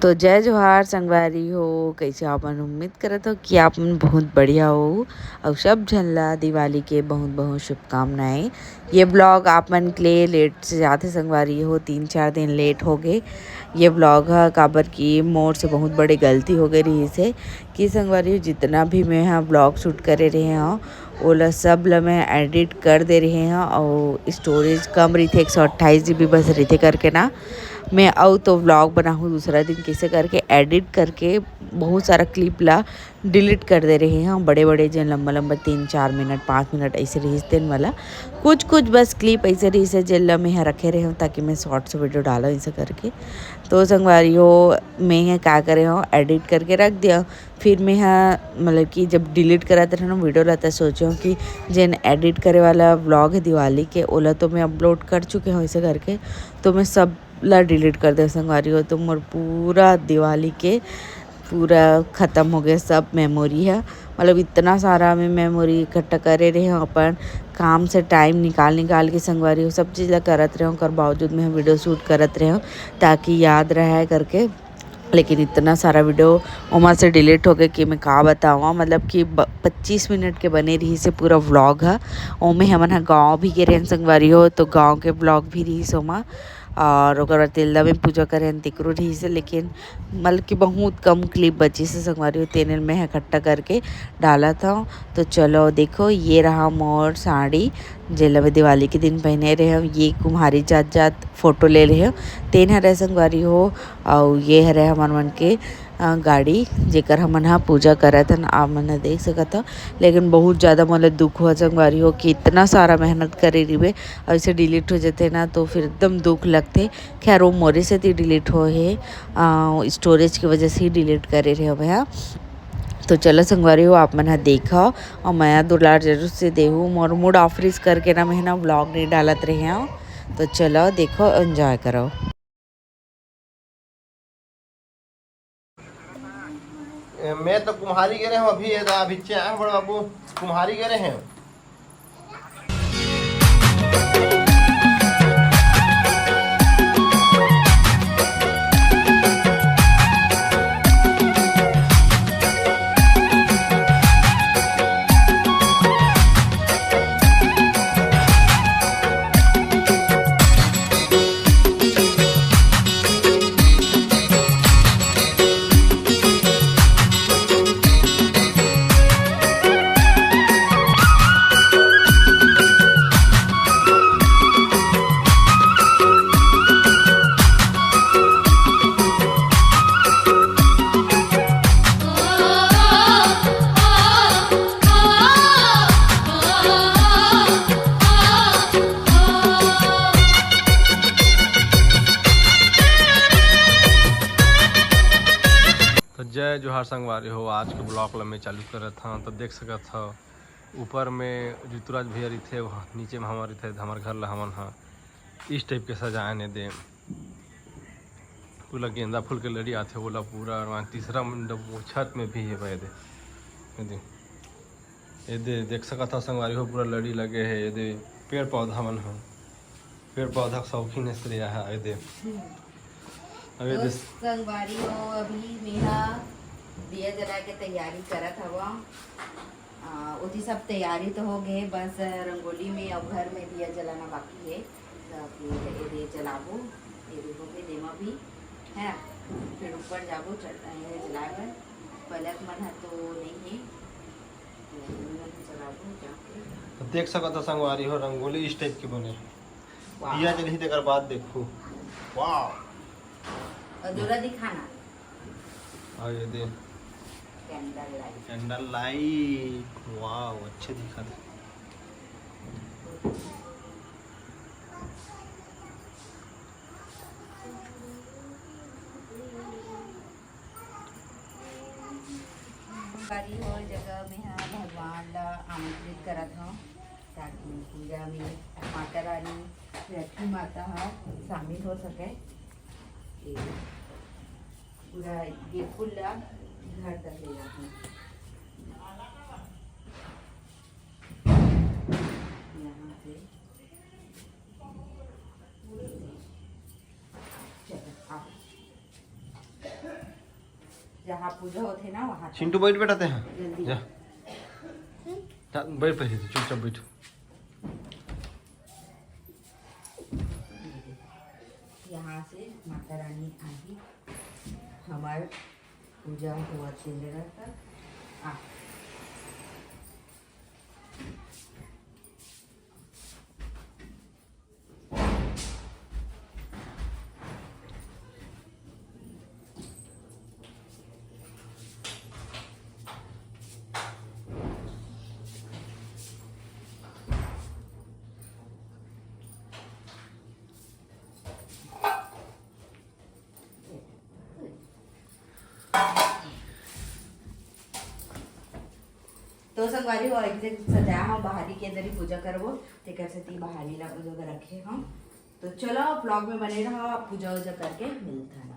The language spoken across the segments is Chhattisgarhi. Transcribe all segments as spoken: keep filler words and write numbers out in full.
तो जय जोहार संगवारी हो, कैसे आप मन? उम्मीद करत हो कि आप मन बहुत बढ़िया हो। और सब झन ला दिवाली के बहुत बहुत शुभकामनाएं। ये ब्लॉग आप मन के लिए लेट से जाथे संगवारी हो, तीन चार दिन लेट हो गए ये ब्लॉग ह, काबर कि मोर से बहुत बड़े गलती हो गई रही से कि संगवारी हो, जितना भी मैं ह ब्लॉग शूट करे रहे हूँ, ओला सब ला मैं एडिट कर दे रहे हूँ। और स्टोरेज कम रही थे, एक सौ अट्ठाईस जी बी बस रही थे करके ना, मैं अउ तो व्लॉग बनाहूँ दूसरा दिन, कैसे करके एडिट करके बहुत सारा क्लिप ला डिलीट कर दे रहे हैं। बड़े बड़े, जेन लंबा लंबा तीन चार मिनट, पाँच मिनट ऐसे रहिस, तेन वाला कुछ कुछ बस क्लिप ऐसे रहिस है, जेन ला मैं ह रखे रहे हूँ, ताकि मैं शॉर्ट्स वीडियो डालूँ ऐसे करके। तो संगवारी हो, मैं ह का करे हूँ, एडिट करके रख दिया। फिर मैं ह मतलब कि जब डिलीट करत रहे ना वीडियो ला, त सोचे हूँ कि जेन एडिट करे वाला व्लॉग है दिवाली के, ओला तो मैं अपलोड कर चुके हूँ ऐसे करके। तो मैं सब ला डिलीट कर दे संगवारी हो, तो मोर पूरा दिवाली के पूरा ख़त्म हो गया सब मेमोरी ह। मतलब इतना सारा मैं मेमोरी इकट्ठा करे रहे हूँ, अपन काम से टाइम निकाल निकाल के संगवारी हो, सब चीज़ ला करत रहे हूँ, ओकर बावजूद मैं वीडियो शूट करत रहे हूँ ताकि याद रहे करके। लेकिन इतना सारा वीडियो ओमा से डिलीट हो गए कि मैं का बताऊँ। मतलब कि ब-, पच्चीस मिनट के बने रही से पूरा व्लॉग ह। ओमे हमन ह गाँव भी गे रहेन संगवारी हो, तो गाँव के व्लॉग भी रही से ओमा। और ओकर बाद तेलदा में पूजा करे हन, तेकरो रही से। लेकिन मतलब कि बहुत कम क्लिप बची से संगवारी हो, तेने मैं इकट्ठा करके डालत हूँ। तो चलो देखो, ये रहा मोर साड़ी, जेला मैं दिवाली के दिन पहने रहे हूँ। ये कुम्हारी जात जात फोटो ले रहे हो, तेन हरे संगवारी हो। और ये हरे हमर मन के अ, गाड़ी, जेकर हमन ह पूजा करत हन, आप मन ह देख सकत हव। लेकिन बहुत ज़्यादा मोला दुख हुआ संगवारी हो कि इतना सारा मेहनत करे रिबे, अउ ऐसे डिलीट हो जथे ना, तो फिर एकदम दुख लगथे। खैर, वो मोरे सेती डिलीट हो हे, अ, स्टोरेज की वजह से ही डिलीट करे रहे हवे हा। तो चलो संगवारी हो, आप मन ह देखव और मया दुलार जरूर से देहू। मोर मूड ऑफ रिस करके ना मैं ना व्लॉग नहीं डालत रहे हूँ। तो चलो देखो, एंजॉय करो। ए, मैं तो कुम्हारी गे रहे हूँ अभी, ये दा, अभी चाय बड़ बाबू कुम्हारी गे रहे हैं। तो जय जोहार संगवारी हो, आज के ब्लॉग ल मैं चालू करत हव। तो देख सकत हव, ऊपर में ऋतुराज भैया रहिथे, नीचे में हमर रहिथे, हमर घर ल हमन ह इस टाइप के सजाए ने दे। पूरा गेंदा फूल के लड़ी आथे, ओला पूरा, और वहाँ तीसरा मंडप वो छत में भी हे भाई दे। ये दे, ये दे, देख सकत हव संगवारी हो, पूरा लड़ी लगे हे। ये दे, पेड़ पौधा मन ह, पेड़ पौधा के शौकीन स्त्री आहा। ये दे, अब ये तो दे। संगवारी हो, अभी मेहा दिया जला के तैयारी करत हवा। आ, ओती सब तैयारी तो हो गए, बस रंगोली में और घर में दिया जलाना बाकी है। तो फिर ये दे जलाबो, ये दे हो गए देमा भी, है ना? फिर ऊपर जाबो, चढ़, ये जलाए बर। पलक मन ह तो नहीं है, तो ये मन ह जलाबो जाके। तो देख सकत हो संगवारी हो, रंगोली इस टाइप के बने। वाह। दिया जलही तेकर बाद देखो। वाह। अधूरा दिखाना। और ये दे। Candle light. कैंडल लाइट, वाह, अच्छे दिखत हे। बारी हो जगह में हाँ भगवान ला आमंत्रित करत हूँ, ताकि पूजा में माता रानी, लक्ष्मी माता ह शामिल हो सके। ये पूरा ये फूल ला घर तक ले जाते हैं। यहाँ से चलो, आओ। जहाँ पूजा होथे ना, वहाँ तक। चिंटू, बैठ बेटा, ते हाँ। जल्दी। जा। जा, बैठ पहले तो, चुपचाप बैठ। यहाँ से माता रानी आही, हमार पूजा होवत हे जगह तक। आ। तो संगवारी हो, एक दिन सजाया हम बाहरी के अंदर ही पूजा करबो, तेकर सेती बाहरी ला ओ जगह रखे हम। तो चलो, vlog में बने रहो, पूजा वूजा करके मिलता है।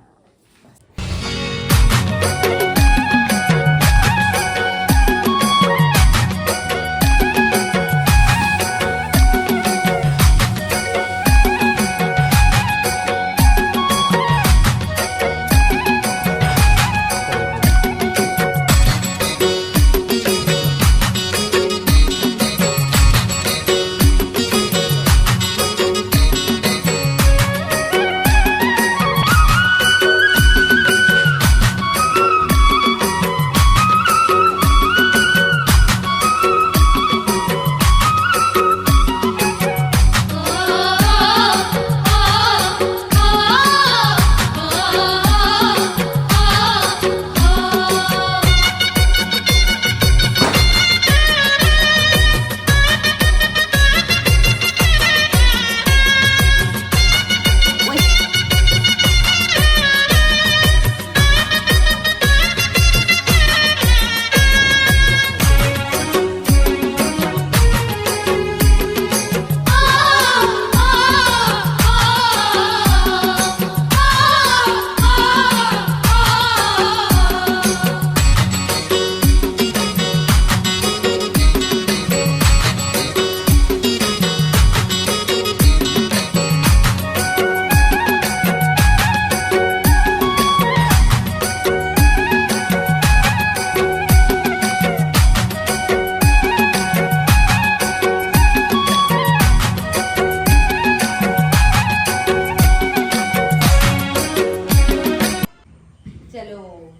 चलो,